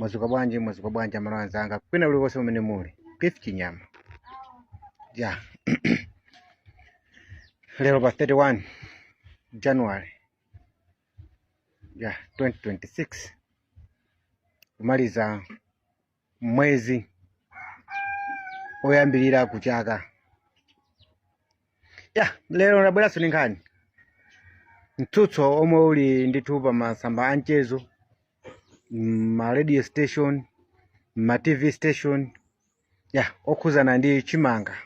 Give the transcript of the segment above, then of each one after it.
Mwazuka bwanji, mwazuka bwanji amalawi anzanga kwina kulikonse kumene muli. Cliff Chinyama. Ya. Lero pa 31 January ya 2026, kumaliza mwezi oyambirira kuchaka. Ya, lero ndabweranso ndi nkhani, mtsutso omwe uli ndithu pa masamba a mchezo, ma radio station, ma TV station, ya, okhuzana ndi chimanga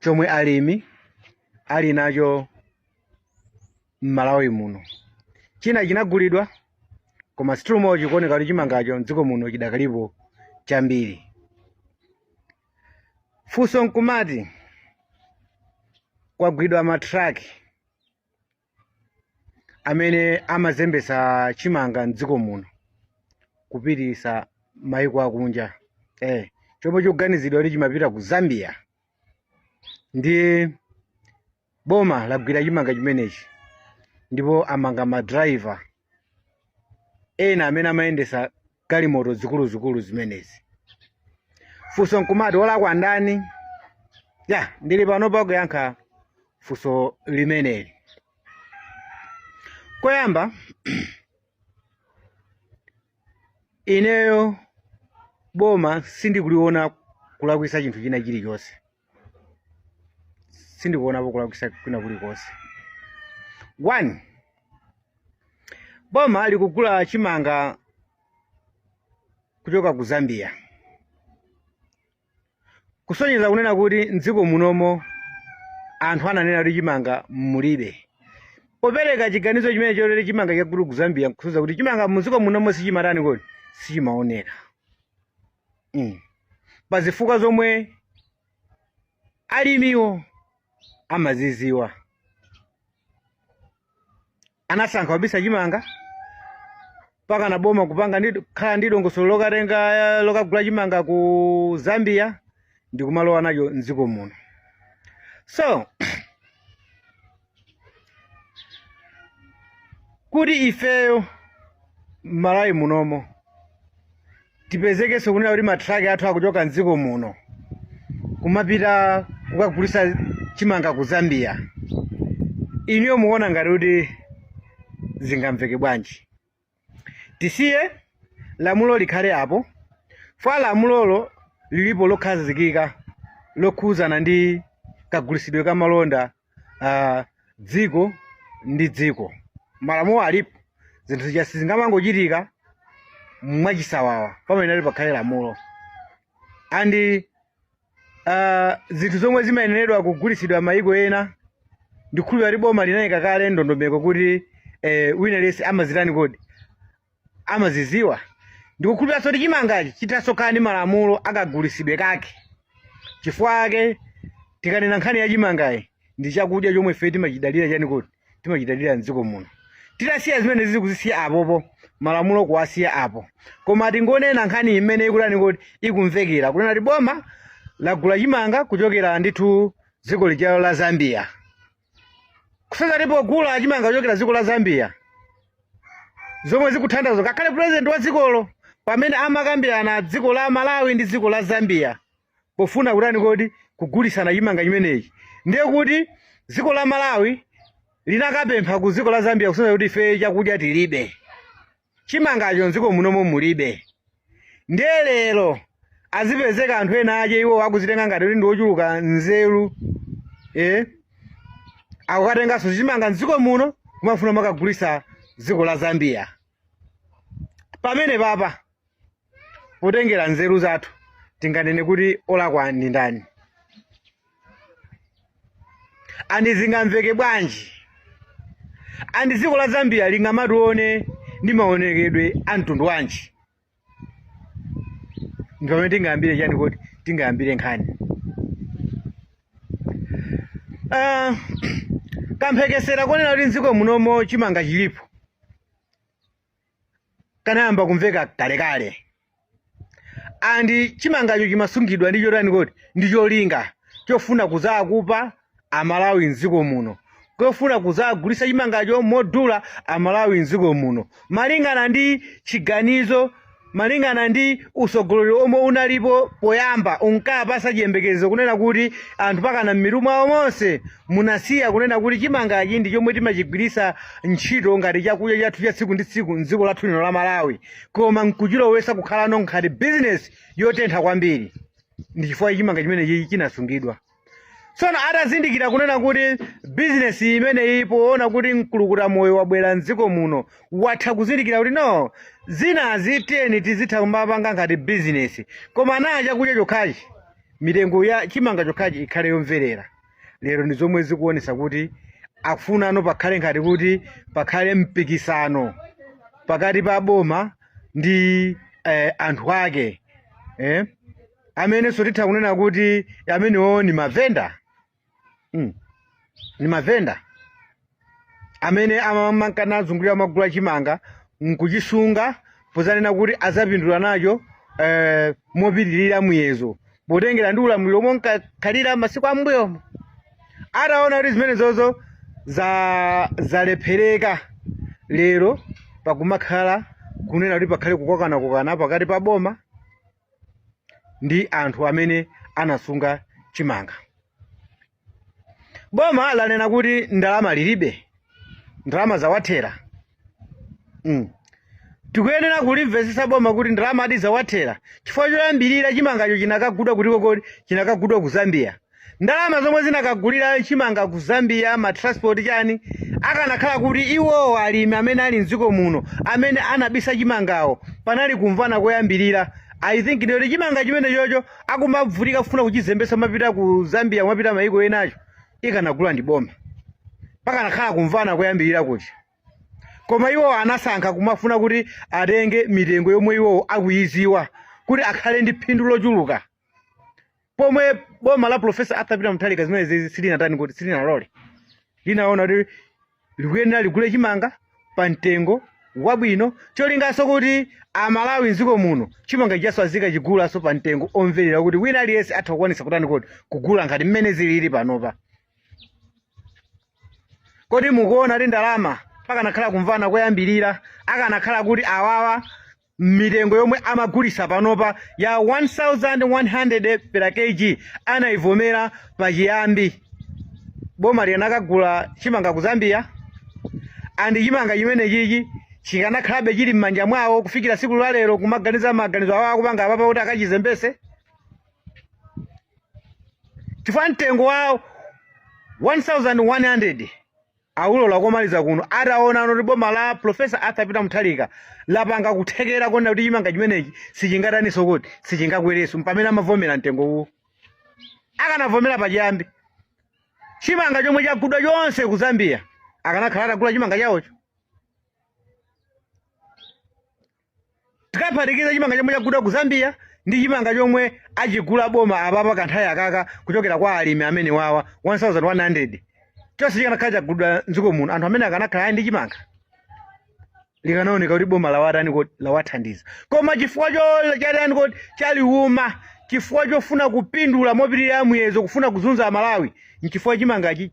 chomwe alimi ali nacho m'Malawi muno. China chinagulidwa, koma still more chikuoneka kuti chimangacho mdziko muno chidakalipo chambiri. Funso nkumati, kwagwidwa matraki amene amazembesa chimanga mdziko muno kupitisa maiko akunja, chomwe chikuganizidwa kuti chimapita ku Zambia, ndi boma lagwira chimanga chimenechi ndipo amanga madraiva ena amene amayendesa galimoto zikuluzikulu zimenezi. Funso nkumati, olakwa ndani? Ya, ndili pano pakuyankha funso limeneli. Koyamba, ineyo boma sindikuliona kulakwisa chinthu china chilichonse, sindikuonapo kulakwisa kwina kulikonse. One, boma likugula chimanga kuchoka ku Zambia, kusonyeza kunena kuti mdziko munomo anthu ananena kuti chimanga mulibe. Popereka chiganizo chimene chotero, chimanga chagulu ku Zambia, nkusonyeza kuti chimanga mdziko munomo sichimatani kodi, sichimaoneka. Pazifukwa zomwe alimiwo amaziziwa, anasankha kubisa chimanga mpaka na boma kupanga ndi khala ndi dongosolo lokatenga, lokagula chimanga ku Zambia ndi kumalowa nacho mdziko muno. So kuti ifeyo m'Malawi munomo tipezekenso kunena kuti matraki athu akuchoka mdziko muno kumapita kukagulisa chimanga ku Zambia, inuyo mukuona ngati kuti zingamveke bwanji? Tisiye lamulo likhale apo fa lamulolo lilipo lokhazikika lokhuzana ndi kagulisidwe ka malonda, dziko ndi dziko. Malamulo alipo, zinthu zija sizingamangochitika mwachisawawa, pamene ali pakhale lamulo. And zinthu zomwe zimayeneredwa kugulisidwa mayiko ena, ndikhulupirira kuti boma linayika kale ndondomeko kuti wina aliyense amazitani kodi, amaziziwa. Ndikukhulupiriranso kuti chimangachi chithanso kukhala ndi malamulo akagulisidwe kake, chifukwa ake tikanena nkhani ya chimangayi ndi chakudya chomwe ife timachidalira chani kodi, timachidalira mdziko muno. Titasiya zimene zizi kuzisiya apopo, malamulo kuwasiya apo, koma tingonena nkhani imene ikutani kodi, ikumvekera kunena kuti boma lagula chimanga kuchokera ndithu dziko lijalo la Zambia. Kusonyeza kuti pogula chimanga kuchokera dziko la Zambia, zomwe zikuthandiza ngakhale president wa dzikolo pamene amakambirana dziko la Malawi ndi dziko la Zambia pofuna kutani kodi, kugulisana chimanga chimenechi, ndiye kuti dziko la Malawi linakapempha ku dziko la Zambia, kusonyeza kuti ife chakudya tilibe, chimangacho mdziko munomo mulibe. Ndiye lero azipezeka anthu ena ache iwo akuzitenga ngati kuti ndi ochuluka nzeru, akukatenganso chimanga mdziko muno kumafuna makagulisa dziko la Zambia. Pamene papa, potengera nzeru zathu, tinganene kuti olakwa ndi ndani? And zingamveke bwanji? And dziko la Zambia lingamatione ndi maonekedwe a mtundu wanji? Ndi pamene tingayambire chani kodi, tingayambire nkhani. Kamphekesera konena kuti mdziko munomo chimanga chilipo kanayamba kumveka kalekale, and chimangacho chimasungidwa ndi chotani kodi, ndi cholinga chofuna kuzakupa Amalawi mdziko muno, kofuna kuzagulisa chimangacho modula Amalawi mdziko muno, malingana ndi chiganizo Malingana ndi usogoleri omwe unalipo poyamba, unkapasa chiyembekezo kunena kuti anthu pakana m'mitu mwawo monse munasiya kunena kuti chimangachi ndi chomwe timachigwiritsa ntchito ngati chakudya chathu cha tsiku ndi tsiku mdziko lathu lino la Malawi, koma nkuchilowesa kukhalano ngati bizinesi yotentha kwambiri. Ndi chifukwa chimanga chimenechi chinasungidwa. Tsono atazindikira kunena kuti bizinesi imeneyi, poona kuti mkulukuta moyo wabwera mdziko muno, watha kuzindikira kuti no, zinazi tiyeni tizitha kumapanga ngati bizinesi, koma na chakudya chokhachi, mitengo ya chimanga chokhachi ikhale yomverera. Lero ndi zomwe zikuonesa kuti akufunano pakhale ngati kuti pakhale mpikisano pakati pa boma ndi anthu ake, amenenso titha kunena kuti amenewo ni mavenda, Ni mavenda amene amamakana azungulira amagula chimanga nkuchisunga pozanena kuti azapindula nacho mopitirira muyezo, potengera ndi ulamuliro omwe unkakhalira masiku ambuyomo. Ataona kuti zimenezozo zalephereka, lero pakumakhala kunena kuti pakhale kukokanakokana pakati pa boma ndi anthu amene anasunga chimanga. Boma lanena kuti ndalama lilibe, ndalama zawathera. Tikuyenera kulimvetsetsa boma kuti ndalama adi zawathera, chifukwa choyambirira chimangacho chinakagudwa kuti kodi chinakagudwa ku Zambia. Ndalama zomwe zinakagulira chimanga ku Zambia, ma transport chani, akanakhala kuti iwowo alimi amene ali mdziko muno amene anabisa chimangawo panali kumvana koyambirira, I think ndiyoti chimanga chimene chocho akumavutika kufuna kuchizembesa mapita ku Zambia, kumapita maiko enacho, ikanagula ndi boma, pakanakhala kumvana koyambirira kuja. Koma iwo anasankha kumafuna kuti atenge mitengo yomwe iwowo akuyiziwa kuti akhale ndi phindu lochuluka, pomwe boma la Professor Arthur Peter Mutharika zimene zizi silinatani kuti silinalole. Linaona kuti likuyenera ligule chimanga pa mtengo wabwino, cholinganso kuti Amalawi mdziko muno chimanga chijaso azikachigulaso pa mtengo omverera kuti wina aliyense atha kukwanisa kutani kodi kugula ngati mmene zilili panopa. Kodi mukuona kuti ndalama pakanakhala kumvana koyambirira, akanakhala kuti awawa mitengo yomwe amagulisa panopa ya 1100 per kg anayivomera pachiyambi, boma likanakagula chimanga ku Zambia andi chimanga chimene chichi chikanakhalabe chili m'manja mwawo kufikira siku la lero, kumaganiza maganizo awo akupanga apapa kuti akachizembese, chifukwa mtengo wa 1100 aulola komaliza kuno ataona kuti boma la Professor Arthur Peter Mutharika lapanga kuthekera kuona kuti chimanga chimenechi sichingataniso kuti sichingakwereso, pamene amavomera mtengo uwo. Akanavomera pachiyambi, chimanga chomwe chagudwa chonse ku Zambia akanakhala atagula chimanga chawocho. Tikaphatikiza chimanga chomwe chagudwa ku Zambia ndi chimanga chomwe achigula boma apapa kanthawi akaka kuchokera kwa alimi amene wawa 1100, chonse chikanakhala chagudwa mdziko muno, anthu amene akanakhala ali ndi chimanga, likanaoneka kuti boma lawatani kodi lawathandiza. Koma chifukwa chatani kodi chaliuma, chifukwa chofuna kupindula mopitirira muyezo, kufuna kuzunza Amalawi, nchifukwa chimangachi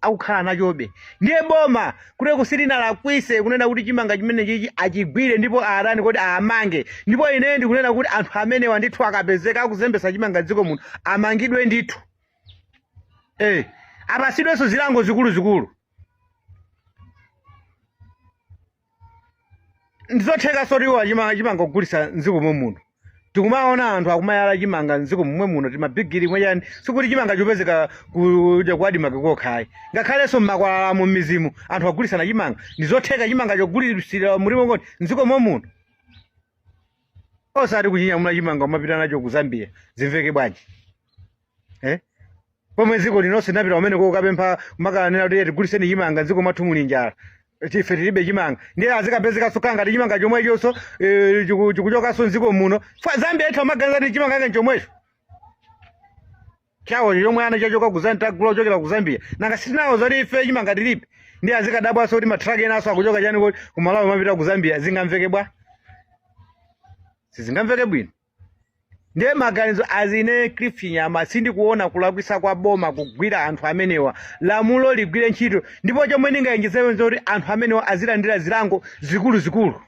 akukhala nachobe. Ndiye boma kuti silinalakwise kunena kuti chimanga chimene chichi achigwire ndipo atani kodi amange. Ndipo ine ndikunena kuti anthu amenewa ndithu akapezeka akuzembesa chimanga dziko muno amangidwe ndithu, apasidwenso zilango zikuluzikulu. Ndizotheka soti iwo chimanga kugulisa mdziko momwe muno. Tikumaona anthu akumayala chimanga mdziko momwe muno, timabigiri mwachani. Sikuti chimanga chopezeka kuja ku ADMARC kokhayi, ngakhalenso mmakwalalamo, m'mizimu anthu agulisana chimanga. Ndizotheka chimanga chogulisira mulimo kodi mdziko momwe muno, osati kuchinyamula chimanga kumapita nacho ku Zambia. Zimveke bwanji, eh? Pomwe dziko linonse linapita kumene kokapempha, kumakanena kuti tiguliseni chimanga, dziko mwathu muli njala, ife tilibe chimanga. Ndiye azikapezekanso khala ngati chimanga chomwechonso chikuchokanso mdziko muno. Fa Zambia itha maganiza kuti chimanga chake chomwecho chawo chomwe ana chachoka ku Zambia, tagula kuchokera ku Zambia, nanga sitinawo zoti ife chimanga tilibe. Ndiye azikadabwanso kuti matraki enanso akuchoka chani kuti ku Malawi mapita ku Zambia. Zingamveke bwa? Sizingamveke bwino. Ndiye maganizo azine Cliff Chinyama, sindikuona kulakwisa kwa boma kugwira anthu amenewa. Lamulo ligwire ntchito, ndipo chomwe ndingayenjezewe nzoti anthu amenewa azilandira zilango zikuluzikulu.